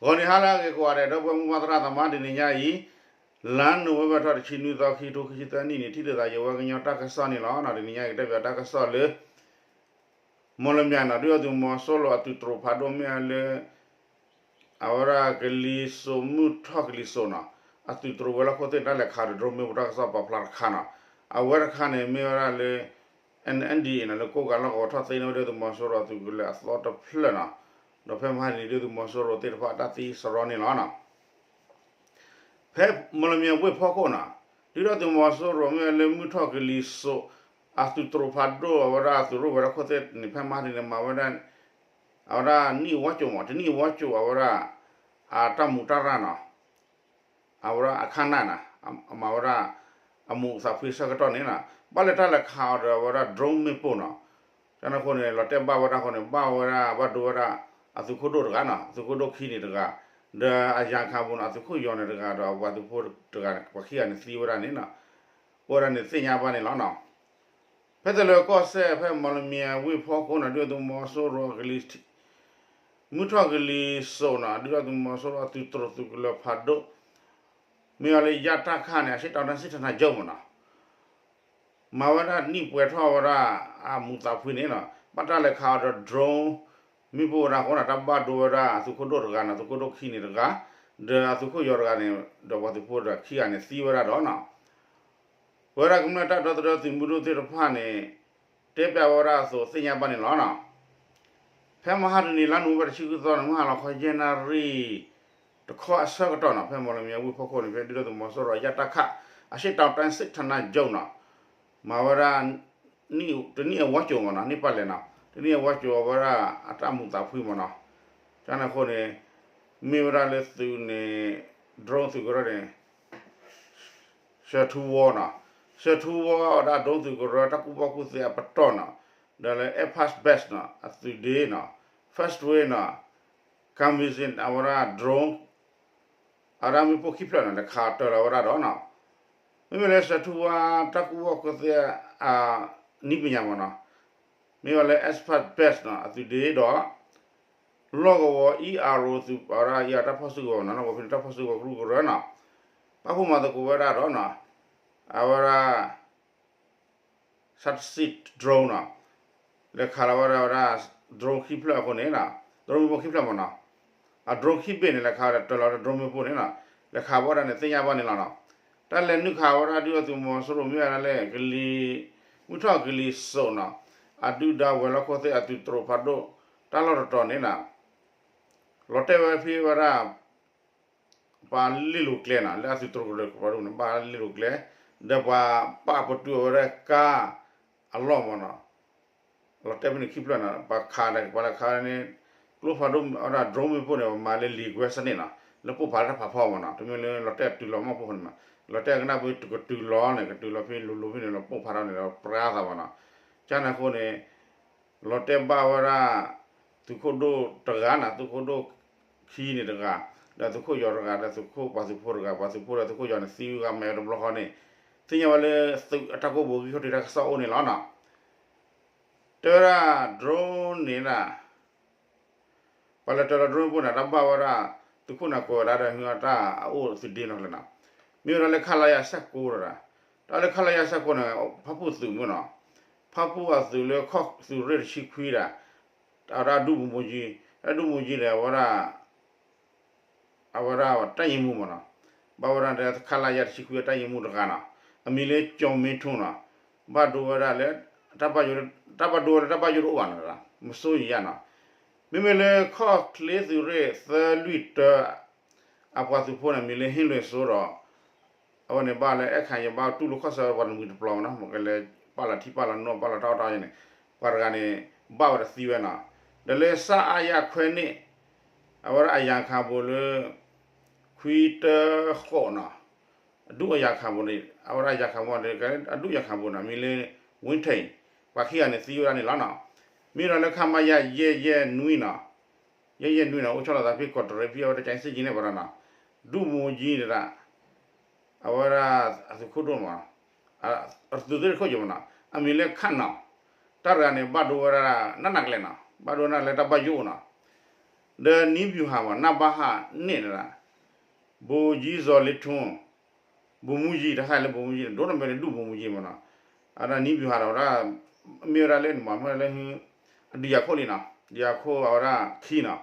ဂီၤနံၤဟါလၢအဂ့ၤကိးဂၤဒဲး ဒီပုၢ်ဝဲၢ်မုၢ်မၢသရၣ်သမါ တနံၤညါအံၤ လါနိၣ်ဝ့ဘၢၣ်ထီၣ်တဆံနွံသီ ခံထိခံဆံသၢနံၣ်န့ၣ် ထံၣ်လိာ်သးယဝဲကညီတၢ်ကစီၣ်န့ၣ်လီၤ. တနံၤညါအံၤကတဲဘၣ်တၢ်ကစီၣ်လၢ မီၣ်လမၠဲၣ်နီၤ ဒုၣ်ဒါသုးမီၤစိရိၤအသုးတြိၤဖးဒိၣ်မ့ၢ်ဝဲလၢ အဝဲဒၣ်ကလံၤစိး မုၢ်ထီၣ်ကလံၤစိးနီၤ အသုးတြိၤဝဲၤလီၢ်ခိၣ်သ့ၣ် တၢ်လဲၤခးဒီး drone မ့ၣ်ပိၢ်တၢ်ကစီၣ်ပာ်ဖျါတခါနီၤ. အဝဲတခါန့ၣ် မ့ၢ်ဝဲဒၣ်လၢ NNDAA နီၤ လၢကိးကးလီၢ်ကဝီၤထီၣ်သ့န့ၢ်ဝဲဒၣ်သုးမီၤစိရိၤအသုးကလၢၤအသီတဖျၢၣ်နီၤ. ဒီးဖဲမဟါတနံၤ ဒုၣ်ဒါသုးမီၤစိရိၤသ့ၣ်တဖၣ်တၢ်သံစရီန့ၣ်လီၤနီၤ. ဖဲမီၣ်လမၠဲၣ်ဝ့ၢ်ဖီခိၣ်နီၤ ဒုၣ်ဒါသုးမီၤစိရိၤမ့ၢ်ဝဲလၢမုၢ်ထီၣ်ကလံၤစိး အသုးတြိၤဖးဒိၣ်အဝဲဒၣ်အသုးရိၣ်ဝဲၤလီၢ်ခိၣ်သ့ၣ်န့ၣ် ဖဲမဟါတနံၤန့ၣ် မၤဝဲဒၣ် အဝဲဒၣ်နံၣ်ဝီကၠိၤမး တနံၣ်ဝီကၠိၤအဝဲဒၣ် အတၢ်မူးတၢ်ရၢ်နီၤ အဝဲဒၣ်အခၣ်နၢ်နီၤ အမၤဝဲဒၣ် အမူးသးဖှံဆၢကတီၢ်န့ၣ်နီၤ ဘၣ်လၢတၢ်လဲၤခးအီၤဒီးအဝဲဒၣ် drone မ့ၣ်ပိၢ်နီၤ. ကန့ၣ်အဃိန့ၣ် လီၤတဲာ်ဘၣ်ဝဲဒၣ်အဃိန့ၣ် ဘၣ်ဝဲဒၣ် ဘၣ်ဒိဝဲဒၣ် အသုးခိၣ်ဒိၣ်တဂၤနီၤ အသုးခိၣ်ဒိၣ်ခံန့ၣ်တဂၤ ဒီးအရံခးပူၤန့ၣ် အသုးခိၣ်ယီၤန့ၣ်တဂၤ ဒီးအပှၤသုးဖိတဂၤန့ၣ် ပှၤခံဂၤန့ၣ်သံဝဲဒၣ်န့ၣ်နီၤ အိၣ်ဝဲဒၣ်န့ၣ်သ့ၣ်ညါဘၣ်န့ၣ်လီၤနီၤ. ဖဲတလၢၤကီၢ်စဲၣ် ဖဲမီၣ်လမၠဲၣ်ဝ့ၢ်ဖီခိၣ်နီၤ ဒုၣ်ဒါသုးမီၤစိရိၤကလံၤ မုၢ်ထီၣ်ကလံၤစိးနီၤ ဒုၣ်ဒါသုးမီၤစိရိၤအသုးတြိၤသုးကလၢၤဖးဒိၣ် မ့ၢ်ဝဲလၢယါတၢ်ခၣ်န့ၣ် အရှေ့တောင်တိုင်းစစ်ဌာနချုပ်မးနီၤ မၤဝဲဒၣ်နံၣ်ပှဲၤထီၣ်ဝဲဒၣ် အမူးသးဖှံန့ၣ်နီၤ ဘၣ်တၢ်လဲၤခးအီၤဒီး drone မ့ၣ်ပိၢ်ဝဲဒၣ်အဃိန့ၣ် တၢ်ဘၣ်ဒိဝဲဒၣ်အသုးခိၣ်ဒိၣ်တဂၤနီၤ သုးခိၣ်ဒိၣ်ခံန့ၣ်တဂၤ ဒီးအသုးခိၣ်ယီၤတဂၤန့ၣ် ဒီးပှၤသုးဖိဒီးခံဂၤန့ၣ်သံဝဲဒၣ်ဒီးနီၤ ပဝဲဒၣ်ကမျၢၢ်တၢ်ဒီသဒၢသုးမုၢ်ဒိၣ်သ့ၣ်တဖၣ်န့ၣ် တဲပျးဝဲဒၣ်အသိးသ့ၣ်ညါဘၣ်န့ၣ်လီၤနီၤ. ဖဲမဟါတနံၤ လါနိၣ်ဝ့ဘၢၣ်တဆံဃုသီန့ၣ် မုၢ်ဟါလီၤခီယဲၢ်နၣ်ရံၣ် တခီအဆၢကတီၢ်နီၤ ဖဲမီၣ်လမၠဲၣ်ဝ့ၢ်ဖီခိၣ်န့ၣ် ဖဲဒုၣ်ဒါသုးမီၤစိရိၤအယါတၢ်ခၣ် အရှေ့တောင်တိုင်းစစ်ဌာနချုပ်နီၤ မၤဝဲဒၣ် တနံၣ်အဝီကၠိၤမးနီၤ န့ၢ်ပၢၢ်လဲၣ်နီၤ တနံၣ်အဝီကၠိၤအဝဲဒၣ်အတၢ်မူးသးဖှံမးနီၤ. ကန့ၣ်အဃိန့ၣ် မ့ၢ်ဝဲဒၣ်လၢသုးန့ၣ် drone သုးကရၢန့ၣ် စၢၤထူဝီနီၤ စၢၤထူဝီဝဲဒၣ် drone သုးကရၢ တၢ်ကူၣ်ဘၣ်ကူၣ်သ့အပတီၢ်နီၤ ဒီးလၢ Air Force Base နီၤ အသုးဒ့နီၤ First Wave နီၤ Kamizin အဝဲဒၣ် drone အဝဲဒၣ်မ့ၣ်ပိၢ်ခံဖျၢၣ်နီၤ လဲၤခးတၢၤလီၤဝဲဒၣ်ဒီးနီၤ မ့မ့ၢ်လၢစၢၤထူဝီတၢ်ကူၣ်ဘၣ်ကူၣ်သ့ နည်းပညာမးနီၤ မ့ၢ်ဝဲလၢ Air Force Base နီၤ အသုးဒ့ဒီး လီၢ်ကဝီၤ ERO သုး အဝဲဒၣ် အံၤတၢ်ဖီၣ်စုကဝဲၤနီၤ လီၢ်ကဝီၤဖဲန့ၣ် တၢ်ဖီၣ်စုကဝဲၤကရူၢ်ကရၢနီၤ ပာ်ဖှိၣ်မၤသကိးဝဲဒၣ်ဒီးနီၤ အဝဲဒၣ် Satisat drone နီၤ လဲၤခးလီၤဝဲဒၣ်ဝဲဒၣ် drone ခံဖျၢၣ်အဃိန့ၣ်နီၤ drone မ့ၣ်ပိၢ်ခံဖျၢၣ်မးနီၤ အ drone ခံဘ့ၣ်န့ၣ် လဲၤခးဝဲဒၣ်တၢၤလီၤဒီး drone မ့ၣ်ပိၢ်န့ၣ်နီၤ လဲၤခးဘၣ်ဝဲဒၣ်န့ၣ် သ့ၣ်ညါဘၣ်န့ၣ်လီၤနီၤ. တၢ်လဲၤနုာ်ခးဝဲဒၣ်ဒုၣ်ဒါသုးမီၤစိရိၤမ့ၢ်ဝဲဒၣ်လၢ ကလံၤ မုၢ်ထီၣ်ကလံၤစိးနီၤ အဒုၣ်ဒါဝဲၤလီၢ်ခိၣ်သ့ၣ်အသုးတြိၤဖးဒိၣ် တၢ်လီၢ်တတီၤန့ၣ်နီၤ လီၤတဲာ်ဝဲဖဲဝဲဒၣ် ပှၤလ့လိာ်ကျဲနီၤ လၢအသုးတြိၤကရၢကရိန့ၣ် ဘၣ်လ့လိာ်ကျဲ ဒီးပှၤပာ်ပတုာ်အဝဲဒၣ်ကါအလီၢ်မးနီၤ လီၤတဲာ်ဖဲန့ၣ်ခံဖျၢၣ်နီၤ ပှၤခးဒီး ပှၤလဲၤခးန့ၣ် ကျိဖးဒိၣ်အဝဲဒၣ် drone မ့ၣ်ပိၢ်န့ၣ် ပမၤလၢ လံာ်ကွဲစနစ် နီၤ လၢပိၢ်ဖးလၢတၢ်ဖးဖီမးနီၤ တမ့ၢ်လၢလီၤတဲာ်တုၤလီၤမီၢ်ပိၢ်ဖဲန့ၣ်မး လီၤတဲာ်ကနၣ်ဖဲကတုၤလီၤန့ၣ် ကတုၤလီၤဖဲလိၤလိၤဖဲန့ၣ် လီၤပိၢ်ဖးထီၣ်န့ၣ် လီၤပြါသးမးနီၤ ကန့ၣ်အဃိန့ၣ် လီၤတဲာ်ဘၣ်ဝဲဒၣ် သုးခိၣ်ဒိၣ်တဂၤနီၤ သုးခိၣ်ဒိၣ်ခံန့ၣ်တဂၤ ဒီးသုးခိၣ်ယီၤတဂၤ ဒီးသုးခိၣ်ပှၤသုးဖိတဂၤ ပှၤသုးဖိဒီးသုးခိၣ်ယီၤန့ၣ် သံဝဲဂၤမးတဘျီဃီန့ၣ် သ့ၣ်ညါဝဲလၢသုးအတၢ်ကိၢ်ဘိးဂံၢ်ထီၣ်တ့ၢ်တၢ်ကစီၣ်အိၣ်န့ၣ်လီၤနီၤ တဲဝဲဒၣ် drone န့ၣ်ဒၣ် ပှၤလဲၤတၢၤလီၤ drone မ့ၣ်ပိၢ်န့ၣ် တၢ်ဘၣ်ဝဲဒၣ် သုးခိၣ်န့ၣ်ကွဲးဝဲဒၣ်ဒီး ဟ့ၣ်ဝဲတၢ်အအိၣ်သုးဒ့နီတဖျၢၣ်နီၤ မ့ၢ်ဝဲဒၣ်လၢ ခလရ ဆယ့်ကိုးဒီး တၢ်လၢ ခလရ ဆယ့်ကိုးန့ၣ် ဖၣ်ပူၣ်သုးမ့ၢ်နီၤ ဖၣ်ပူၣ်အသုးလၢခီၣ်သုးရ့ၣ်တဆံခွံဒီး အဝဲဒၣ်ဒုၣ်ဗိုလ်မှူးကြီး ဒုၣ်ဗိုလ်မှူးကြီးန့ၣ် အဝဲဒၣ် အဝဲဒၣ်တပ်ရင်းမှူးမ့ၢ်နီၤ ဘၣ်ဝဲဒၣ်လၢ ခလရ တဆံခွံ အတပ်ရင်းမှူးတဂၤနီၤ အမံၤလၢ ကျော်မင်းထွန်း နီၤ ဘၣ်ဒိဝဲဒၣ်လၢ တၢ်ဘၣ်ယိၣ် တၢ်ဘၣ်ဒိဝဲလၢတၢ်ဘၣ်ယိၣ်တအိၣ်ဘၣ်နီၤ မစိုးရိမ်ရနီၤ မ့မ့ၢ်လၢခီၣ်ချ့သုးရ့ၣ်သၢလွံၢ်တၢ အပှၤသုးဖိန့ၣ် မံၤလၢဟ့ၣ်လွ့ၣ်စိဒီး အဝဲန့ၣ်ဘၣ်လၢ အဲၣ်ခၣ်ယဘၣ်တူၢ်လိာ်ခီၣ်ဆၢပှၤတမှံၤတပျီၤမ့ၢ်နီၤ မ့ၢ်ကလဲၤပာ်လီၤထံပာ်လီၤနိ ပာ်လီၤတၢ်အီၣ်တၢ်အီန့ၣ် ပှၤတဂၤန့ၣ် ဘၣ်ဝဲဒီးသံဝဲနီၤ ဒီးလၢ စအရ ခွဲနှစ် အဝဲဒၣ်အရံခးဘိလၢ ခွံတၢဃိးနီၤ အဒုၣ်အရံခးဘိန့ၣ် အဝဲဒၣ်အရံခးဘိန့ၣ် အဒုၣ်အရံခးဘိန့ၣ် မံၤလၢ ဝင်းထိန် ပှၤခံဂၤန့ၣ်သံဝဲဒၣ်န့ၣ်လီၤနီၤ မ့ၢ်ဒီးလၢ ခမရ ယဲၢ်ယဲၢ်နွံနီၤ ယဲၢ်ယဲၢ်နွံနီၤ အိၣ်ဆီလီၤသးဖဲကီးတရံးဖဲအဝဲဒၣ်ကၠဲစ့ၣ်ကၠံန့ၣ်ပှၤဒီးနီၤ ဒုၣ်မိၢ်ကၠံန့ၣ်ဒၣ် အဝဲဒၣ်အသုးခိၣ်ဒိၣ်မး အသုးသ့ၣ်တခိၣ်ယိာ်မးနီၤ အမံၤလၢ ခၣ်နီၤ တၢ်တဂၤန့ၣ် ဘၣ်ဒိဝဲဒၣ်နးနးကလဲာ်နီၤ ဘၣ်ဒိနးလၢတၢ်ဘၣ်ယိၣ်နီၤ ဒီးနံဘျူၤဟၣ်မး နဘၣ်ဟးန့ၣ်ဒၣ် ဗိုလ်ကြီးဇော်လင်းထွန်း ဗိုလ်မှူးကြီး တဟါလၢဗိုလ်မှူးကြီးန့ၣ် ဒိၣ်နမဲာ်လၢဒုဗိုလ်မှူးကြီးမးနီၤ, အဝဲဒၣ်နံဘျူၤဟၣ်ဒီး အဝဲဒၣ် မ့ၢ်ဝဲဒၣ်လၢန့ၣ်မး မ့ၢ်ဝဲဒၣ်လၢ ဒုးယၤခိၣ်လံနီၤ, ဒုးယၤခိၣ်အဝဲဒၣ်ခံနီၤ,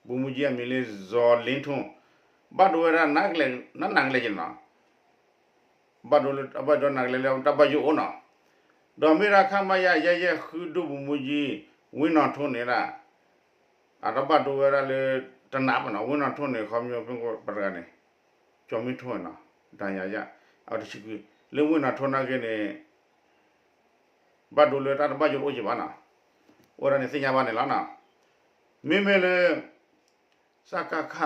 ဗိုလ်မှူးကြီးအမည်လၢ ဇော်လင်းထွန်း ဘၣ်ဒိဝဲဒၣ် နးနးကလဲာ်က့ၤနီၤ, ဘၣ်ဒိလၢ ဘၣ်ဒိနးကလဲာ်လၢတၢ်ဘၣ်ယိၣ်အိၣ်နီၤ, ဒီးမ့ၢ်ဒၣ် ခမရ ယဲၢ်ယဲၢ်ဃု ဒုဗိုလ်မှူးကြီး ဝင်းနော်ထွန်းန့ၣ်ဒၣ် အတၢ်ဘၣ်ဒိဝဲဒၣ်လၢ တနးဘၣ်နီၤ, ဝင်းနော်ထွန်းန့ၣ် ခီဖျိပှၤတဂၤန့ၣ် ကျော်မင်းထွန်းနီၤ, ဒၣ်ယၤယၤ အဝဲတဆံခွံ လၢဝင်းနော်ထွန်းနာ်က့န့ၣ် ဘၣ်ဒိလၢတၢ်တဘၣ်ယိၣ်တအိၣ်က့ၤဘၣ်နီၤ, အိၣ်ဒၣ်န့ၣ်သ့ၣ်ညါဘၣ်န့ၣ်လီၤနီၤ, မ့မ့ၢ်လၢ စကခ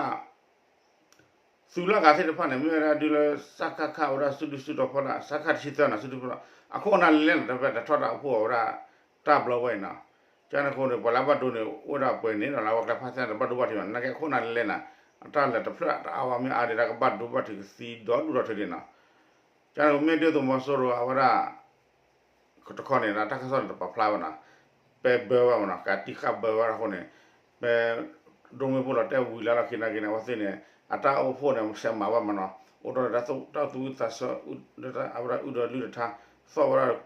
သုးလီၢ်ဂၤသ့ၣ်တဖၣ်န့ၣ် မ့ၢ်ဝဲဒၣ်ဒုလၢ စကခ အဝဲဒၣ်စုဒုၣ်စုတီၤဖီလာ် စကခ တဆံသၢနီၤ စုဒုၣ်ဖီလာ် အခိၣ်အနၢ်လဲၣ်လဲၣ်နီၤ တဖဲတထီၣ်တၢ်အိၣ်ဖှိၣ်အဝဲဒၣ် တၢ်ဘျီဝဲအံၤနီၤ, ကန့ၣ်အဃိန့ၣ် ပှၤလၢအဘၣ်ဒိန့ၣ် အိၣ်ဝဲဒၣ်ပှဲၤန့ၣ်ဒီး လၢအဝဲကျဲဖးသ့ၣ်န့ၣ် တဘၣ်ဒိဘၣ်ထံးဘၣ် နာ်က့အခိၣ်အနၢ်လဲၣ်လဲၣ်နီၤ, အတၢ်လဲၤတဖျၢၣ်တအါဝဲမ့ၢ်အါဒံး တၢ်ကဘၣ်ဒိဘၣ်ထံးကသံဒီဒူၣ်ဒီထၢဒံးနီၤ, ကန့ၣ်မ့ၢ်ဒုၣ်ဒါသုးမီၤစိရိၤအဝဲဒၣ် တခီန့ၣ် တၢ်ကစီၣ်န့ၣ်တပာ်ဖျါဘၣ်နီၤ, ပဲဘၢဘၣ်မနီၤ ကးတံာ်ဃာ်ဘၢဘၣ်အဃိန့ၣ်, ပဲ ဒိမ့ၢ်ပိၢ်လီၤတဲာ်ဝံၤလီၤလီၢ်ခံနာ်က့န့ၣ် အဝဲသ့ၣ်န့ၣ် အတၢ်အိၣ်ဖှိၣ်န့ၣ် ဆဲးမၤဘၣ်မနီၤ, အိၣ်ထီၣ်ဒီးတၢ်သူၣ်ဝံၣ်သးဆၢ အဝဲဒၣ်အုၣ်ဒီးလုၢ်ဒီးထါ သီၣ်ဝဲဒၣ်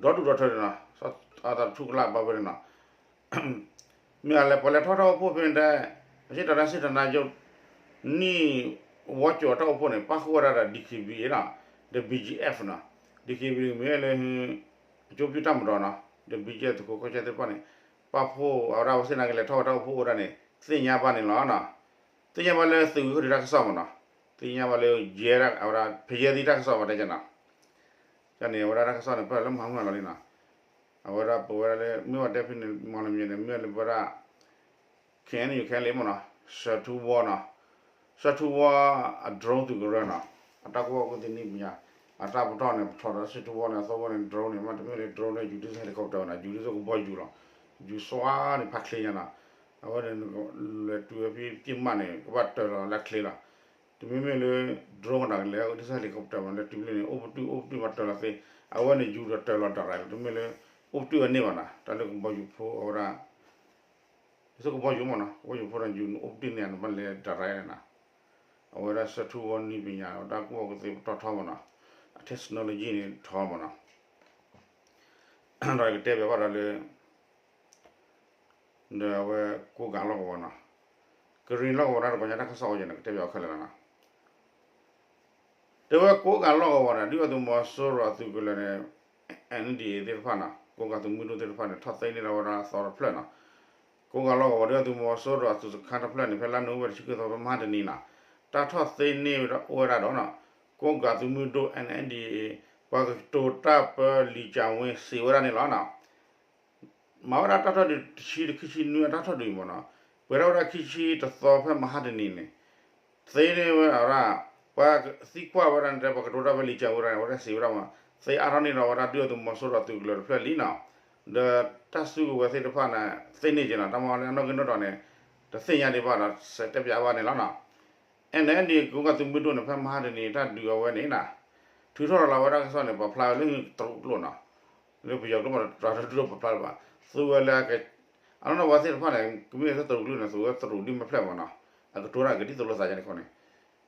ဒီဒူၣ်ဒီထၢန့ၣ်နီၤ, တၢ်ထူကလၢ်ဘၣ်ဝဲန့ၣ်နီၤ မ့ၢ်အလဲၤပှၤလဲၤထီၣ်တၢ်အိၣ်ဖှိၣ်ဖဲန့ၣ်တဲ, အရှေ့တောင်တိုင်းစစ်ဌာနချုပ် န့ၣ် ဝီကၠီၤတၢ်အိၣ်ဖှိၣ်န့ၣ် ပၣ်ဃုာ်ဝဲဒၣ်ဒီး DKBA နီၤ, ဒီး BGF နီၤ, DKBA မ့ၢ်လၢ အကျိုးပြုတပ်မတော်နီၤ, ဒီး BGF သုးခိးကီၢ်ဆၢသ့ၣ်တဖၣ်န့ၣ် ပၣ်ဖှိၣ်အဝဲဒၣ်ဝဲသ့ၣ်နာ်က့လဲၤထီၣ်ဝဲတၢ်အိၣ်ဖှိၣ်အိၣ်ဒၣ်န့ၣ် သ့ၣ်ညါဘၣ်န့ၣ်လီၤနီၤ, သ့ၣ်ညါဘၣ်လၢသုးဝံၤဃီဒုးတၢ်ကစီၣ်မနီၤ, သ့ၣ်ညါဘၣ်လၢယဲဒၣ်အဝဲဒၣ် ဖယဲၢ်သံတၢ်ကစီၣ်ဘၣ်တဲကနီၤ ကန့ၣ် အဝဲဒၣ်တၢ်ကစီၣ်န့ၣ် ပၢၢ်လၢမၤမုၢ်လီၤလံနီၤ, အဝဲဒၣ်ပဝဲဒၣ်လၢ မ့ၢ်ဝဲတဲဖဲန့ၣ် မီၢ်လမၠဲၣ်န့ၣ် မ့ၢ်လၢပဝဲဒၣ် KNU KNLA မနီၤ, စၢထူဝီနီၤ, စၢထူဝီအ drone သုးကရၢနီၤ, အတၢ်ကူၣ်ဘၣ်ကူၣ်သ့နံၣ်ပူၤညါ, အတၢ်ပတီၢ်န့ၣ် ပထီၣ်ဒီးစၢထူဝီန့ၣ် အသီဝဲန့ၣ် drone န့ၣ် မ့တမ့ၢ်လၢ drone န့ၣ် ယူၤဒ်သိး helicopter နီၤ, ယူၤဒ်သိးကဘီယူၤလီၤ, ယူၤစွါန့ၣ်ဖးချ့ညါနီၤ, အဝဲန့ၣ် လဲၤတုၤဝဲဖဲပစ်မှတ်န့ၣ် ကဘၣ်တၢၤလီၤလၢချ့လီၤ, တမ့မ့ၢ်လၢ drone နီၤ လဲၤဒ်သိး helicopter မနီၤ လဲၤတုၤဖဲန့ၣ် အိၣ်ပတုာ်အိၣ်ပတုာ်မၤတၢၤလီၤသ့, အဝဲန့ၣ်ယူၤဒီးတၢၤလီၤ direct လီၤ, တမ့ၢ်လၢ အိၣ်ပတုာ်အန့ၢ်ဘၣ်နီၤ, တၢ်လၢကဘီယူၤဖိအဝဲဒၣ် ဒ်သိးကဘီယူၤမနီၤ, ကဘီယူၤဖိဒီးယူၤန့ၣ်အိၣ်ပတုာ်န့ၢ် နဘၣ်လဲၤ direct န့ၣ်နီၤ, အဝဲဒၣ်စၢထူဝီနံၣ်ပူၤညါ တၢ်ကူၣ်ဘၣ်ကူၣ်သ့ပတီၢ်ထီမနီၤ, အ technology န့ၣ်ထီမနီၤ, ဒီးကတဲဘၣ်ဘၣ်ဒီးလၢ ဒီးအဝဲ ကိးဂၤလီၢ်ကဝီၤနီၤ, ကရံၣ်လီၢ်ကဝီၤဒၣ်တကီၢ်ညါတၢ်ကစီၣ်အိၣ်ယဲၢ်န့ၣ် ကတဲဘၣ်အီၤခဲလၢာ်လီၤနီၤ, တဲဝဲကိးဂၤလီၢ်ကဝီၤန့ၣ် ဒုၣ်ဒါသုးမီၤစိရိၤအသုးကလၢၤန့ၣ် NDAA သ့ၣ်တဖၣ်နီၤ, ကိးဂၤသုးမုၢ်ဒိၣ်သ့ၣ်တဖၣ်န့ၣ် ထီၣ်သ့န့ၢ်လီၤဝဲဒၣ်သီတဖျၢၣ်နီၤ, ကိးဂၤလီၢ်ကဝီၤ ဒုၣ်ဒါသုးမီၤစိရိၤအသုးစခါတဖျၢၣ်န့ၣ် ဖဲလါနိၣ်ဝ့ဘၢၣ်တဆံဃုသီ ဖဲမဟါတနံၤနီၤ, တၢ်ထီၣ်သ့န့ၢ်ဝဲဒၣ်အိၣ်ဝဲဒၣ်ဒီးနီၤ, ကိးဂၤသုးမုၢ်ဒိၣ် NDAA ပှၤကတိၤတၢ်ပၢလံၤကၢဝ့ စံးဝဲဒၣ်န့ၣ်လီၤနီၤ. မၤဝဲဒၣ်တၢ်ထီၣ်ဒုးတဆံတခံဆံနွံအတၢ်ထီၣ်ဒုးအံၤမ့ၢ်နီၤ, ပှဲၤထီၣ်ဝဲဒၣ်ခံဆံတသီဖဲမဟါတနံၤန့ၣ်, သ့န့ၢ်ဝဲဒၣ် ပှၤသံကွၢ်ဝဲဒၣ်န့ၣ် ပှၤကတိၤတၢ်ပၢလံၤကၢဝ့န့ၣ် အဝဲဒၣ်စံးဝဲဒၣ်မး, သ့အါထီၣ်န့ၢ်ဒီးဝဲဒၣ်ဒုၣ်ဒါသုးမီၤစိရိၤအသုးကလၢၤတဖျၢၣ်လံနီၤ, ဒီးတၢ်စုကဝဲၤသ့ၣ်တဖၣ်န့ၣ် သ့န့ၢ်က့ၤနီၤ, တၢ်မၤလၢအနီၣ်ဂံၢ်နီၣ်ဒွးန့ၣ် တသ့ၣ်ညါဒံးဘၣ်ဒီး စဲးတဲပၠးဘၣ်န့ၣ်လီၤနီၤ. အန့ၣ်န့ၣ် ကိးဂၤသုးမုၢ်ဒိၣ်န့ၣ် ဖဲမဟါတနံၤတၢ်ဒုးအဝဲန့ၣ်နီၤ, ထုးထီၣ်လီၤဝဲဒၣ်တၢ်ကစီၣ်န့ၣ် ပာ်ဖျါဝဲလၢတရူးကျိာ်နီၤ, လၢပယီၤကျိာ်မးတရူးကျိာ်ပာ်ဖျါလၢၤဘၣ်, သူဝဲလၢ အနီၢ်နီၢ်ဝဲသ့ၣ်တဖၣ်န့ၣ် ကမ့ၢ်ဝဲတရူးကျိာ်န့ၣ် သူဝဲတရူးဒ်မ့ၢ်ဖျၢၣ်မးနီၤ, အကတိၤတၢ်ကဒ်သိးလိာ်သးယါန့ၣ်အဃိန့ၣ်,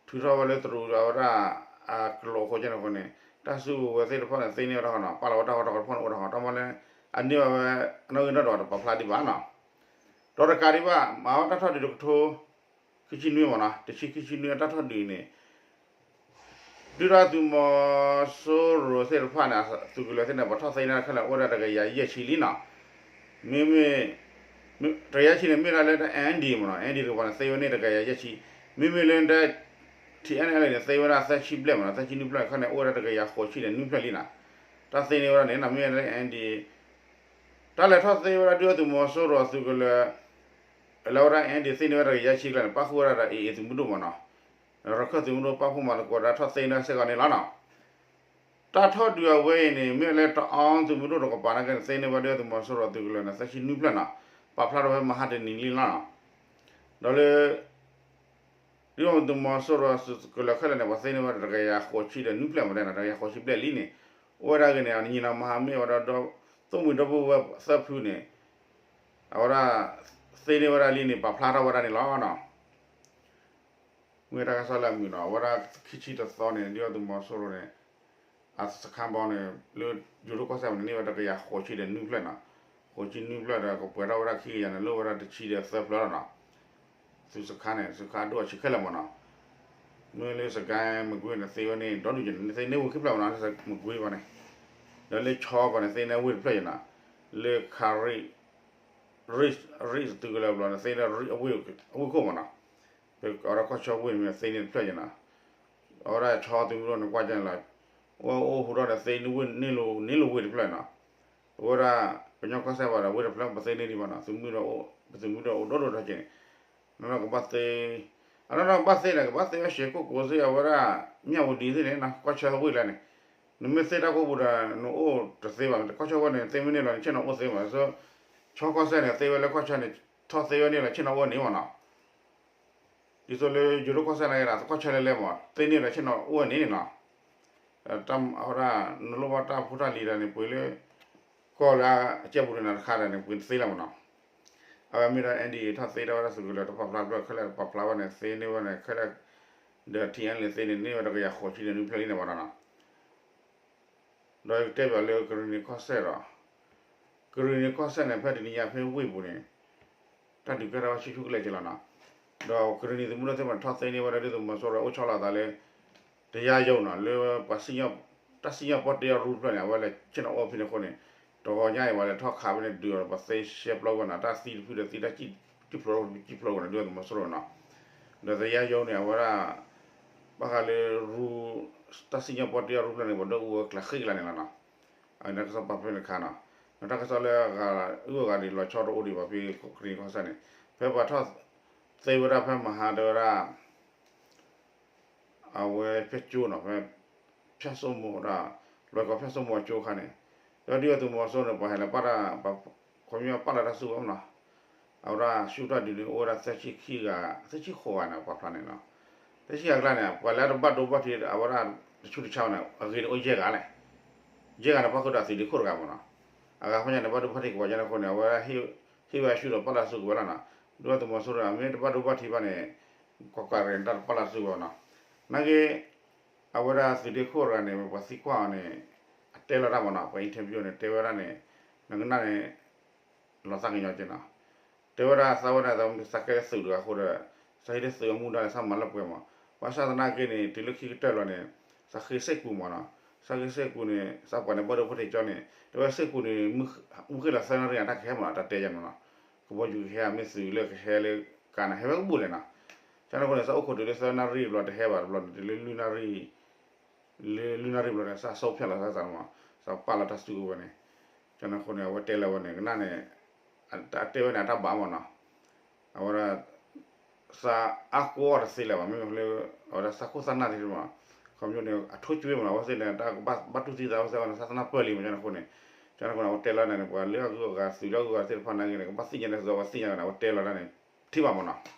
ထုးထီၣ်ဝဲလၢတရူးအဝဲဒၣ် အကျိာ်အဃိန့ၣ်အဃိန့ၣ်, တၢ်စုကဝဲၤသ့ၣ်တဖၣ်န့ၣ် သ့န့ၢ်ဝဲတၢ်ဃီနီၤ, ပာ်လီၤဝဲတၢ်ဃီတၢ်ဃီတဖၣ်န့ၣ်အိၣ်တၢ်ဃီ, တၢ်မၤလၢ အန့ၢ်ဘၣ်ဝဲ အနီၣ်ဂံၢ်နီၣ်ဒွးတပာ်ဖျါဒံးဘၣ်နီၤ. ဒီးတကးဒံးဘၣ် မၤဝဲတၢ်ထီၣ်ဒုးတကထိ ခံဆံနွံမးနီၤ, တဆံခံဆံနွံအတၢ်ထီၣ်ဒုးအံၤန့ၣ် ဒုၣ်ဒါသုးမီၤစိရိၤသ့ၣ်တဖၣ်န့ၣ် သုးကလၢၤသ့ၣ်န့ၣ် ပှၤထီၣ်သ့န့ၢ်ခဲလၢာ်အိၣ်ဝဲဒၣ်တကယၤယဲၢ်ဆံလံနီၤ. မ့မ့ၢ် တကယၤယဲၢ်ဆံန့ၣ် မ့ၢ်ဒၣ်လၢတၢ် NDAA မးနီၤ, NDAA တကပၤန့ၣ် သ့ဝဲန့ၢ်တကယၤယဲၢ်ဆံ, မ့မ့ၢ်လၢတၢ် ထံၣ်အဲၣ်အဲၣ်န့ၣ် သ့ဝဲဒၣ်သၢဆံဘျဲၣ်မးနီၤ, သၢဆံနွံဖျၢၣ်ခဲန့ၣ် အိၣ်ဝဲဒၣ်တကယၤဃိးဆံဒီးနွံဖျၢၣ်လံနီၤ. တၢ်သ့န့ၢ်ဝဲဒၣ်န့ၣ် မ့ၢ်လၢ NDAA တၢ်လဲၤထီၣ်သ့ဝဲဒၣ်ဒုၣ်ဒါသုးမီၤစိရိၤအသုးကလၢၤ လၢဝဲဒၣ် NDAA သ့န့ၢ်ဝဲဒၣ်တကယၤယဲၢ်ဆံကျါန့ၣ် ပၣ်ဃုာ်ဝဲဒၣ်ဒီး AA သုးမုၢ်ဒိၣ်မးနီၤ, ရခၢၣ်သုးမုၢ်ဒိၣ်ပၣ်ဖှိၣ်မၤသကိးဒီးထီၣ်သ့န့ၢ်စ့ၢ်ကီးန့ၣ်လီၤနီၤ. တၢ်ထီၣ်ဒုးအဝဲအံၤန့ၣ် မ့ၢ်လၢတအီသုးမုၢ်ဒိၣ်တကပၤနာ်က့န့ၣ် သ့န့ၢ်ဝဲဒၣ်သုးမီၤစိရိၤအသုးကလၢၤန့ၣ် သၢဆံနွံဖျၢၣ်နီၤ, ပာ်ဖျါထီၣ်ဖဲမဟါတနံၤလံလီၤနီၤ. ဒီးလၢ ဒုၣ်ဒါသုးမီၤစိရိၤအသုးကလၢၤခဲလၢာ်န့ၣ် ပှၤသ့န့ၢ်ဝဲဒၣ်တကယၤဃိးဆံဒီးနွံဖျၢၣ်မးဒဲးနီၤ, တကယၤဃိးဆံဘျဲၣ်လံန့ၣ်, အိၣ်ဝဲဒၣ်ဂ့ၤန့ၣ် အနံၤနီၤမဟါမ့ၢ်ဝဲဒၣ်ဒီး သိၣ်မှံၤဒီပုၢ်ဝဲၢ်သၢဖုန့ၣ် အဝဲဒၣ် သ့န့ၢ်ဝဲဒၣ်လံန့ၣ် ပာ်ဖျါထီၣ်ဝဲဒၣ်န့ၣ်လီၤနီၤ. မ့ၢ်တၢ်ကစီၣ်လၢအမုာ်နီၤ အဝဲဒၣ်ခံဆံတသီန့ၣ် ဒုၣ်ဒါသုးမီၤစိရိၤန့ၣ် အစခါဘီန့ၣ် လၢယိၤဒိၣ်ကီၢ်စဲၣ်န့ၣ် န့ၢ်ဝဲတကယၤဃိးဆံဒီးနွံဖျၢၣ်နီၤ, ဃိးဆံနွံဖျၢၣ်ဒီး ကပှဲၤထီၣ်ဝဲဒၣ်ခံကယၤန့ၣ် လိၣ်ဝဲဒၣ်တဆံဒီးသၢဖျၢၣ်လီၤနီၤ. သုးစခါန့ၣ် သုးစခါဒိၣ်အဆံးခဲလၢာ်မးနီၤ. မ့ၢ်လၢစကဲမကွ့န့ၣ် သ့ဝဲန့ၣ် ဒီဒူၣ်က့ၤန့ၣ် သ့န့ၢ်ဝ့ၢ်ခံဖျၢၣ်မးနီၤ လၢမကွ့ဘီန့ၣ်, ဒီးလၢဆီဘီန့ၣ် သ့န့ၢ်ဝ့ၢ်တဖျၢၣ်က့ၤနီၤ, လၢခရံ ရံၣ်သုးကလၢၤဘျီန့ၣ် သ့န့ၢ်အဝ့ၢ်ခိၣ်မးနီၤ, ပအီၤဒီးကီၢ်ဆီဝ့ၢ်န့ၣ် သ့န့ၢ်တဖျၢၣ်က့ၤနီၤ, အဝဲဒၣ်ဆီသုးမုၢ်ဒိၣ်န့ၣ် ကွၢ်ကန့ၣ်လီၤ, အိၣ်ဟူးထီၣ်န့ၣ် သ့န့ၢ်ဝ့ၢ်န့ၢ်လိာ်ဝ့ၢ်တဖျၢၣ်နီၤ, အဝဲဒၣ် ကညီကီၢ်စဲၣ်ဘၣ်ဒီး ဝ့ၢ်တဖျၢၣ်ပသ့န့ၢ်ဒံးဘၣ်နီၤ, ပသုးမုၢ်ဒိၣ်အိၣ်ဒီဒူၣ်ထီၣ်က့ၤန့ၣ်, နီၢ်နီၢ်ကဘၣ်သ့ အနီၢ်နီၢ်ကဘၣ်သ့န့ၣ် ကဘၣ်သ့ဝဲရှဲကိၣ်ကိးသ့ၣ် အဝဲဒၣ် မၠၣ်ဝတံၤသ့ၣ်န့ၣ်နီၤ ကီၢ်ဆၢဝ့ၢ်လၢန့ၣ်, နမ့ၢ်သ့တၢ်ကိၣ်ပူၤဒီး နအိၣ်တသ့ဘၣ်, ကီၢ်ဆၢဝ့ၢ်န့ၣ် သ့မ့ၢ်န့ၢ်လီၤ နဆ့ၣ်နီၤအိၣ်သ့ဘၣ်, ဆီကီၢ်စဲၣ်န့ၣ် သ့ဝဲလၢကီၢ်ဆၢန့ၣ် ထီၣ်သ့ဝဲန့ၢ်လီၤ ဆ့ၣ်နီၤအိၣ်န့ၢ်မးနီၤ, ဒ်သိးလၢယိၤဒိၣ်ကီၢ်စဲၣ်န့ၣ် ကီၢ်ဆၢလဲၤလဲၤမး သ့န့ၢ်လီၤ ဆ့ၣ်နီၤအိၣ်န့ၢ်န့ၣ်နီၤ, အဝဲဒၣ် နလိၣ်ဘၣ်တၢ်ဖိတၢ်လံၤဒီးန့ၣ် ပှ့ၤလၢ ကီၢ်လၢအကဲပူၤန့ၣ်တခါဒီးန့ၣ် ပှ့ၤတသ့လၢၤမးနီၤ, အဝဲမ့ၢ်ဒီး NDAA ထီၣ်သ့ထီၣ်ဝဲဒၣ်သုးကလၢၤတပာ်ဖျါဖျၢၣ်ခဲလၢာ် ပာ်ဖျါဝဲန့ၣ် သ့န့ၢ်ဝဲန့ၣ်ခဲလၢာ်, ဒီး TNLA သ့န့ၣ် န့ၢ်ဝဲတကယၤဃိးဆံဒီးနွံဖျၢၣ်လံန့ၣ်မးနီၤ, ဒီးတဲဘၣ်လၢကရံၣ်နံၤကီၢ်စဲၣ်ဒီး ကရံၣ်နံၤကီၢ်စဲၣ်န့ၣ် ဖဲတနံၤညါဖဲဝ့ၢ်ပူၤန့ၣ် တၢ်ဒုးကဲထီၣ်ဝဲဆူၣ်ဆူၣ်ကလဲာ်က့ၤလီၤနီၤ, ဒီးကရံၣ်နံၤသုးမုၢ်ဒိၣ်သ့ၣ်တဖၣ်န့ၣ် ထီၣ်သ့န့ၢ်ဝဲဒၣ်ဒုၣ်ဒါသုးမီၤစိရိၤအိၣ်ဆီလီၤအသးလၢ တယါယိနီၤ လၢပှၤ တၢ်စံၣ်ညီၣ်ပီၣ်တ့အရူတဖျၢၣ်န့ၣ် အဝဲလဲၤဆ့ၣ်နီၤအိၣ်ဖဲန့ၣ်အဃိန့ၣ်, တဂီၤညါအံၤ ပှၤလဲၤထီၣ်ခးဖဲန့ၣ်ဒုးအီၤဒီး ပှၤသ့ရှဲပျီဝဲနီၤ တၢ်သံတဖုဒီးသံတၢ်စံၣ်ဖျိတဖုစံၣ်ဖျိဝဲနီၤ ဒုၣ်ဒါသုးမီၤစိရိၤနီၤ, ဒီးတယါယိန့ၣ် အဝဲဒၣ် ဘၣ်ဃးလၢရူ တၢ်စံၣ်ညီၣ်ပီၣ်တ့အရူတဖျၢၣ်န့ၣ် ပှၤဒိၣ်အူဝဲကျးဃ့ကလါန့ၣ်လီၤနီၤ, အန့ၣ်တၢ်ကစီၣ်ပာ်ဖဲန့ၣ်တခါနီၤ, ဒီးတၢ်ကစီၣ်လၢအဂၤအုၣ်အဂၤဒ်လီၤဆီတအိၣ်ဒံးဘၣ် ဖဲကရံၣ်နံၤကီၢ်စဲၣ်န့ၣ်, ဖဲပှၤထီၣ်သ့ဝဲဒၣ်ဖဲမဟါတဲဝဲဒၣ် အဝဲဖဲကၠိနီၤ ဖဲ ဖၠၣ်စိမိၤဒီး လွဲၢ်ကီၢ်ဖၠၣ်စိမိၤအကၠိခါန့ၣ်, ဒီးဒုၣ်ဒါသုးမီၤစိရိၤန့ၣ် ပှၤဟဲလၢပာ်တၢ် ခီပညီပာ်လီၤတၢ်စုကဝဲၤမးနီၤ, အဝဲဒၣ်ဆူၣ်တၢ်ဒုးန့ၣ် အိၣ်ဝဲဒၣ်သၢဆံခံဂၤ သၢဆံဃိးဂၤန့ၣ် ပာ်ဖျါန့ၣ်နီၤ, သၢဆံဂၤအကျါန့ၣ် ပှၤလၢတဘၣ်ဒိဘၣ်ထံး အဝဲဒၣ်တဆူၣ်တဆါန့ၣ် အဂ့ၤန့ၣ်အိၣ်ယဲၢ်ဂၤလဲၣ်, ယဲၢ်ဂၤန့ၣ် ပၣ်ဃုာ်ဒီးသုးဒ့ခိၣ်တဂၤမးနီၤ, အဂၤဖဲညါန့ၣ် ဘၣ်ဒိဘၣ်ထံးကဝီၤညါန့ၣ်အဃိန့ၣ် အဝဲဒၣ် ဟ့ၣ်ဝဲဆူၣ်ဒီးပာ်လီၤစုကဝဲၤလီၤနီၤ, ဒုၣ်ဒါသုးမီၤစိရိၤ မ့ၢ်တဘၣ်ဒိဘၣ်ထံးဘၣ်န့ၣ် ကွၢ်ကွၢ်ရ့ၣ်န့ၣ် တၢ်တပာ်လီၤစုကဝဲၤနီၤ, နာ်က့ အဝဲဒၣ်သုးဒ့ခိၣ်တဂၤန့ၣ် ပှၤသံကွၢ်အီၤန့ၣ် အတဲလီၤတၢ်မးနီၤ ပှၤ interview န့ၣ် တဲဝဲဒၣ်န့ၣ် နကနၣ်န့ၣ် လီၤသးကညီၤက့ၤနီၤ, တဲဝဲဒၣ်သးဝဲဒၣ် သးကဲသုးတဂၤအဃိဒီး သးဟ့ၣ်လၢသုးအမူဒါန့ၣ် သးမၤလၢပှဲၤမး, ဘၣ်ဆၣ်သနာ်က့န့ၣ် တုၤလၢခံကတၢၢ်လီၤန့ၣ် သးဃ့စ့ၢ်ကီးမးနီၤ, သးဃ့စ့ၢ်ကီးန့ၣ် သးပှၤန့ၣ်ဘၣ်ဒိဘၣ်ထံးကၠီန့ၣ် တဲဝဲစ့ၢ်ကီးန့ၣ် မုၢ်ဃ့ၢ်လီၤသၢနၣ်ရံၣ်အတၢ်ကဟဲမးနီၤ တၢ်တဲယါန့ၣ်နီၤ, ကဘီယူၤကဟဲမ့ၢ်သုးလၢကဟဲလၢကါန့ၣ် ဟဲဝဲကဘူၣ်လဲၣ်နီၤ, ကန့ၣ်အဃိန့ၣ် သးအိၣ်ခိးတုၤလၢသၢနၣ်ရံၣ်ဘျီတဟဲဘၣ်တဘျီန့ၣ် တုၤလၢလွံၢ်နၣ်ရံၣ် လၢလွံၢ်နၣ်ရံၣ်ဘျီန့ၣ် သးဆီဖျဲးလီၤသးသးမး, သးပာ်လီၤတၢ်စုကဝဲၤန့ၣ်, ကန့ၣ်အဃိန့ၣ် အဝဲတဲလၢၤဝဲန့ၣ် ကနၣ်န့ၣ် တဲဝဲန့ၣ် အတၢ်ဘၣ်မးနီၤ, အဝဲဒၣ် သးအါကိးအီၤတသ့လၢၤဘၣ် မ့ၢ်လၢ အဝဲဒၣ်သးခိၣ်သးနၢ်သ့ၣ်တဖၣ်, ခီဖျိန့ၣ် အထိၣ်ကွ့မးနီၤ အဝဲသ့ၣ်န့ၣ် တၢ်ကဘၣ်တူၢ်သံသးဝဲသ့ၣ်အီၤန့ၣ် သးသနၢ်ပၢၢ်လံမး ကန့ၣ်အဃိန့ၣ်, ကန့ၣ်အဃိန့ၣ် အဝဲတဲလီၤန့ၣ် ပှၤလၢအဂုၤအဂၤ သုးလၢအဂုၤအဂၤသ့ၣ်တဖၣ်နာ်က့န့ၣ် ကဘၣ်သ့ၣ်ညါန့ၣ်သ့ဝဲသ့ၣ်ညါန့ၣ် အဝဲတဲလီၤတၢ်န့ၣ် ထံၣ်ဘၣ်မးနီၤ,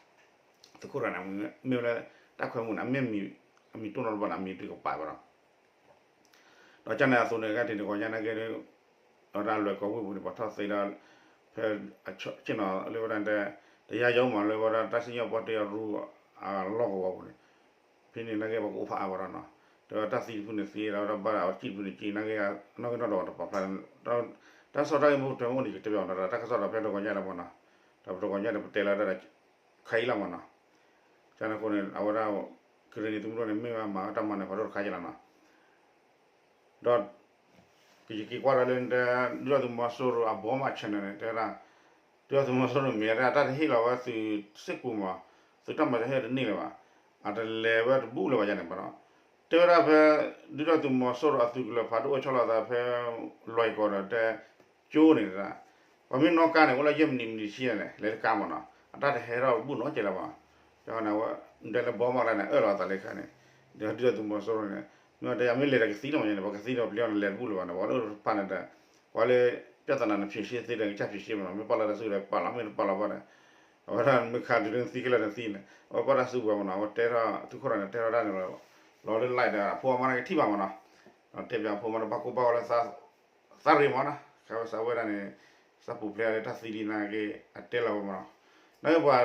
သုးခိၣ်တဂၤန့ၣ် မ့ၢ်ဝဲလၢ တၢ်ခွဲမူန့ၣ် အမ့ၢ် အမံၤတိၢ်နီတဘျီန့ၣ် အမံၤဒုးကပာ်ဝဲဒီး ဒီးကန့ၣ်အသိးန့ၣ် ကဲတ့ၢ်န့ၣ်ဂီၢ်ညါနာ်က့ အဝဲဒၣ်လွဲၢ်ကီၢ်ဝ့ၢ်ပူၤန့ၣ် ပှၤထီၣ်သ့ဒၣ် ဖဲ ဆ့ၣ်နီၤလၢဝဲဒၣ် တယါယီမးလၢဝဲဒၣ်တၢ်စံၣ်ညီၣ်ပီၣ်တ့အရူအလီၢ်ကဝီၤပူၤန့ၣ်, ဖဲန့ၣ်နာ်က့ ပှၤကအိၣ်ဖးအါဝဲဒီးနီၤ, ဒီးတၢ်သံတဖုန့ၣ်သံ ဒီးတၢ်ဘၣ်အီၤစံၣ်တဖုန့ၣ်စံၣ် နာ်က့ နီၣ်ဂံၢ်နီၣ်ဒွးတပာ်ဖျါ, တၢ်ကစီၣ်တၢ်ဂ့ၢ်မ့ၢ်ပတဲမ့ၢ်အိၣ်န့ၣ် ကတဲဘၣ်အီၤဒီး တၢ်ကစီၣ်ဒီးဖဲတဂီၢ်ညါလၢမးနီၤ, ဒီးပတဂီၢ်ညါန့ၣ် ပတဲလီၤတၢ်ဒီး ခါအံၤလီၤမးနီၤ, ကန့ၣ်အဃိန့ၣ် အဝဲဒၣ် ကရံၣ်နံၤသုးမုၢ်ဒိၣ်န့ၣ် မ့ၢ်ဝဲမၤဝဲတၢ်မၤနၢၤဖးဒိၣ်တခါက့ၤလီၤနီၤ, ဒီး ယက့ၤကွၢ်ဒီးလၢ ဒုၣ်ဒါသုးမီၤစိရိၤအဘီမး channel န့ၣ် တဲဝဲဒၣ် ဒုၣ်ဒါသုးမီၤစိရိၤမ့ၢ်ဝဲဒၣ် တၢ်တဟ့ၣ်လီၤဝဲသုးစ့ၢ်ကီးမး, သုးတၢ်မၤတဟ့ၣ်တန့ၢ်လၢၤဘၣ်, အတလဲၤဝဲတဘူၣ်လၢၤဘၣ်ယါန့ၣ်ဘၣ်ဒီး, တဲဝဲဒၣ်ဖဲ ဒုၣ်ဒါသုးမီၤစိရိၤအသုးကလၢၤဖးဒိၣ်အိၣ်ဆီလီၤသးဖဲ လွဲၢ်ကီၢ်ဒီးတဲ ကၠိန့ၣ် ပှၤမ့ၢ်နီၣ်ကါန့ၣ် အိၣ်လၢယဲၢ်မံးနံးမံးနံးဆံန့ၣ် လဲၤတကါမးနီၤ, အတၢ်တဟဲထီၣ်တဘူၣ်နီတစဲးလၢၤဘၣ်, ကန့ၣ်ဝဲ ဒဲလၢဘီမးကျါန့ၣ် အၢၣ်လီၤအသးလၢခါန့ၣ်, ဒီးဒုၣ်ဒါသုးမီၤစိရိၤန့ၣ် မ့ၢ်တဲယၤမ့ၢ်လဲၤဒီးကသံလီၤမးန့ၣ် ပှၤကသံဒီးပျံၤအီၤန့ၣ် လဲၤတဘူၣ်လၢၤဘၣ်န့ၣ် ပှၤလၢတဖၣ်န့ၣ်ဒီး ပှၤလၢ ပြဿနာ နဖြေရှင်းသ့ဒီး ကစၢ်ဖြေရှင်းမးနီၤ, မ့ၢ်ပာ်လီၤတၢ်စုကဝဲၤဒီးပာ်လီၤ မ့ၢ်တပာ်လီၤဘၣ်ဒီး အဝဲဒၣ်မ့ၢ်ခါဒုးလၢနသံခဲလၢာ်နသံန့ၣ် အဝဲပာ်တၢ်စုကဝဲၤမးနီၤ, အဝဲတဲထီၣ် သုးခိၣ်တဂၤန့ၣ် တဲထီၣ်တၢ်န့ၣ် လီၤလၢ live ဒီး အဖိအမါန့ၣ်ကထံၣ်ဘၣ်မးနီၤ, ဒီးတဲပၠးအဖိမါန့ၣ် ဘၣ်ကိၢ်ဘၣ်ဂီၤလၢ သးရ့ၣ်မးနီၤ, ခါဝဲစးဝဲဒၣ်န့ၣ် သးပူၤဖျဲးလၢတၢ်သံလံနာ်က့ အတဲလီၤဝဲမးနီၤ, နပှၤ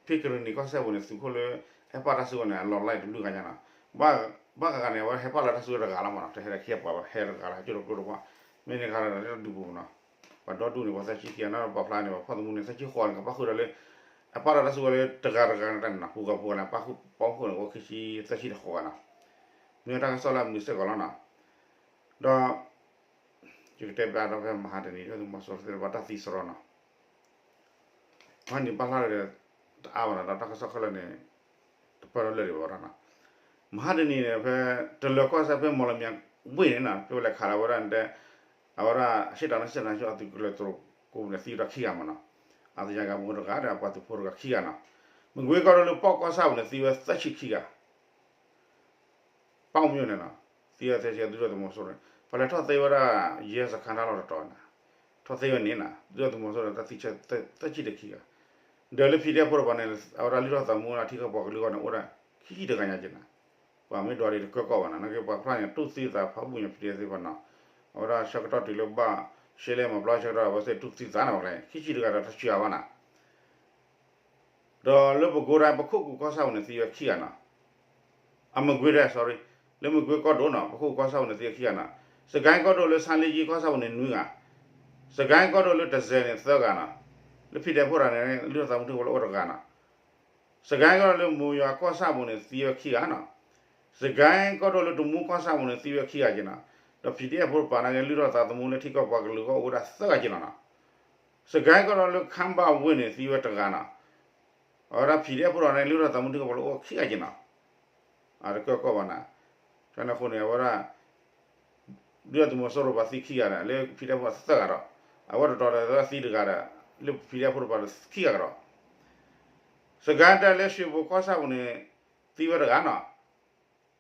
ဖဲကရ့ၣ်နံၣ်ကီၢ်စဲၣ်ပူၤန့ၣ် သုးခိၣ်လၢ ဟဲပာ်တၢ်စုကဝဲၤန့ၣ် အလီၤလးတဘျုးဂၤညါနီၤ, ဘၣ်ဂၤဂၤန့ၣ် အဝဲဟဲပာ်လီၤတၢ်စုကဝဲၤတဂၤလီၤမးနီၤ, တဟဲဒီးခံပှၤဘၣ် ဟဲတဂၤလီၤ ဟဲကၠိတကျိတပှၢ်, မ့ၢ်န့ၣ်ခါဒီးလၢဒူပူၤနီၤ, ပှၤဒီဒူၣ်န့ၣ် ပှၤသၢဆံခံဂၤနီၤ ပှၤဖျါန့ၣ် ပှၤဖီၣ်သမူန့ၣ် သၢဆံဃိးန့ၣ် ကပၣ်ဃုာ်ဒီးလၢ အပာ်လီၤတၢ်စုကဝဲၤလၢတဂၤတဂၤန့ၣ်တၢ်န့ၣ်နီၤ, ပူၤဂၤပူၤဂၤန့ၣ် ပာ်ဃုာ်ပီၣ်ဃုာ်န့ၣ် အိၣ်ခံဆံသၢဆံတဃိးဂၤနီၤ, မ့ၢ်တၢ်ကစီၣ်လၢအမုာ်စ့ၢ်ကီးလီၤနီၤ, ဒီး ယကတဲဘၣ်ဒီးဖဲမဟါတနံၤ ဒုၣ်ဒါသုးမီၤစိရိၤသ့ၣ်တဖၣ်တၢ်သံစရီနီၤ, မဟါတနံၤဘၣ်ဖျါလၢဒီး တအါဘၣ်နီၤ ဒီးတၢ်ကစီၣ်ခဲလၢာ်န့ၣ် တပၢၢ်လၢလၢာ်ဒံးဘၣ်နီၤ, မဟါတနံၤန့ၣ် ဖဲတလၢၤကီၢ်စဲၣ်ဖဲမီၣ်လမၠဲၤဝ့ၢ်န့ၣ်နီၤ ဖဲဝဲလဲၤခးလီၤဝဲဒၣ်တဲ အဝဲဒၣ်အရှေ့တောင်နဲ့စစ်တောင်းအသုးကလၢၤတရူးကိးပူၤန့ၣ် သံဝဲဒၣ်ခံဂၤမးနီၤ, အသယံဂါမိတဂၤဒီးအပှၤသုးဖိတဂၤခံဂၤနီၤ, မကွ့ကီၢ်ဒိၣ်လၢပီၣ်ကီၢ်ဆၣ်ပူၤန့ၣ် သံဝဲသၢဆံခံဂၤ ပီၣ်မၠိၣ်န့ၣ်နီၤ, သံဝဲသၢဆံ ဒုၣ်ဒါသုးမီၤစိရိၤန့ၣ် ပှၤလဲၤထီၣ်သ့ဝဲဒၣ် ရဲစခန်းတၢ်လီၢ်တတီၤန့ၣ်, ထီၣ်သ့ဝဲန့ၣ်နီၤ ဒုၣ်ဒါသုးမီၤစိရိၤန့ၣ် တၢ်သံဆၢသၢဆံတခံဂၤ, ဒီးလၢ PDF ဖိတပၤန့ၣ် အဝဲဒၣ်လုၢ်ထီၣ်သးမူဝဲဒၣ်ထံကီၢ်ပှၤကလုာ်အဂီၢ်န့ၣ် အိၣ်ဒၣ်ခံဆံတဂၤညါက့ၤနီၤ, ပှၤမ့ၢ်ဒွးဒံးတကၢကီၢ်ဘၣ်နီၤ, နာ်က့ပှၤဖျါန့ၣ် တူၢ်သံသးဖးဘူၣ်ညါ PDF သ့ၣ်တဖၣ်နီၤ, အဝဲဒၣ်ဆၢကတီၢ်တုၤလၢဘၣ်ရှဲလဲမၤပျီဆၢကတီၢ် အဝဲသ့ၣ်တူၢ်သံသးနီၤ ပှၤကျဲ ခံဆံတဂၤဒီးတဆံဂၤဘၣ်နီၤ ဒီးလၢပကိးဒၣ်ပခိၣ်ကူၣ်ကီၢ်ဆၣ်ပူၤန့ၣ် သံဝဲခံဂၤနီၤ, အမကွ့ဒၣ် sorry, လၢမကွ့ကီၢ်ဒိၣ်နီၤ ပခိၣ်ကူၣ်ကီၢ်ဆၣ်ပူၤန့ၣ် သံဝဲခံဂၤနီၤ, စကဲကီၢ်ဒိၣ်လၢဆါလ့ကၠံကီၢ်ဆၣ်ပူၤန့ၣ် နွံဂၤ, စကဲကီၢ်ဒိၣ်လၢတစဲၤန့ၣ် သၢဂၤနီၤ, လၢ PDF ဖိတဂၤန့ၣ် လုၢ်ထီၣ်သးမူထံကီၢ်ပှၤလၢအိၣ်တဂၤနီၤ စကဲကီၢ်ဒိၣ်လၢမိၤယွၤကီၢ်ဆၣ်ပူၤန့ၣ် သံဝဲခံဂၤနီၤ, စကဲကီၢ်ဒိၣ်လၢတမူကီၢ်ဆၣ်ပူၤန့ၣ် သံဝဲခံဂၤက့ၤနီၤ, ဒီး PDF ဖိတပၤနာ်က့ လုၢ်ထီၣ်သးသမူလၢထံကီၢ်ပှၤကလုာ်အဂီၢ်အိၣ်ဝဲဒၣ်သၢဂၤက့ၤလီၤနီၤ, စကဲကီၢ်ဒိၣ်လၢခါဘၣ်ဝ့ၢ်န့ၣ် သံဝဲတဂၤနီၤ, အဝဲဒၣ် PDF ဖိတပၤနာ်က့ လုၢ်ထီၣ်သးသမူထံကီၢ်ပှၤလၢအိၣ်ခံဂၤက့ၤနီၤ, အတကၢကီၢ်ဘၣ်နီၤ, န့ၣ်အဃိန့ၣ် အဝဲဒၣ် ဒုၣ်ဒါသုးမီၤစိရိၤပှၤသံခံဂၤဒီး လၢ PDF ဖိသၢဂၤဒီး အဝဲတတီၤဒီးသံတဂၤဒီး လၢ PDF ဖိတပၤဒီးခံဂၤကဒီး, စကဲတၢ်လၢရွှ့ၣ်ဘိၣ်ကီၢ်ဆၣ်ပူၤန့ၣ် သံဝဲတဂၤနီၤ,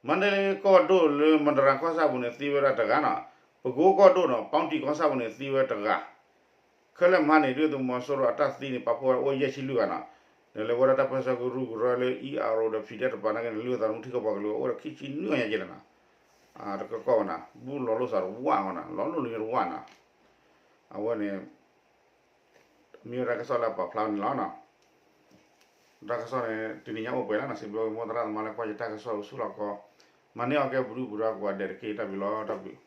မါဒလ့ကီၢ်ဒိၣ်လၢမတရၤကီၢ်ဆၣ်ပူၤန့ၣ် သံဝဲဒၣ်တဂၤနီၤ, ပကိကီၢ်ဒိၣ်နီၤ ပီၣ်တံၣ်ကီၢ်ဆၣ်ပူၤန့ၣ် သံဝဲတဂၤ ခဲလၢာ်မဟါန့ၣ် ဒုၣ်ဒါသုးမီၤစိရိၤအတၢ်သံန့ၣ် ပာ်ဖှိၣ်ဝဲအိၣ်ယဲၢ်ဆံလွံၢ်ဂၤနီၤ, ဒီးလၢဝဲဒၣ်တၢ်ပၢဆှၢကရူၢ်ကရၢလၢ ERO ဒီး PDF တပၤနာ်က့န့ၣ် လုၢ်ထီၣ်သးသမူထံကီၢ်ပှၤကလုာ်အိၣ်ဒီးခံဆံနွံဂၤညါက့ၤလီၤနီၤ, တကၢကီၢ်ဘၣ်နီၤ, ဘူၣ်လီၤလိာ်သးတဝၢ်နီၤ, လီၤလိာ်လံတဝၢ်နီၤ, အဝဲန့ၣ် မ့ၢ်ဝဲတၢ်ကစီၣ်လၢပာ်ဖျါန့ၣ်လီၤနီၤ, တၢ်ကစီၣ်န့ၣ် တနံၤညါအိၣ်ပှဲၤလီၤနီၤ, စံးဘျုးမိၢ်သရၣ်သမါလၢကွၢ်ယတၢ်ကစီၣ်အိၣ်ဆူၣ်လီၤကီ, မၤန့ၢ်အီၤကဲပဒုပဒါကိးဂၤဒဲးတက့ၢ်, တၢ်ဘျုးလီၤ တၢ်ဘျုး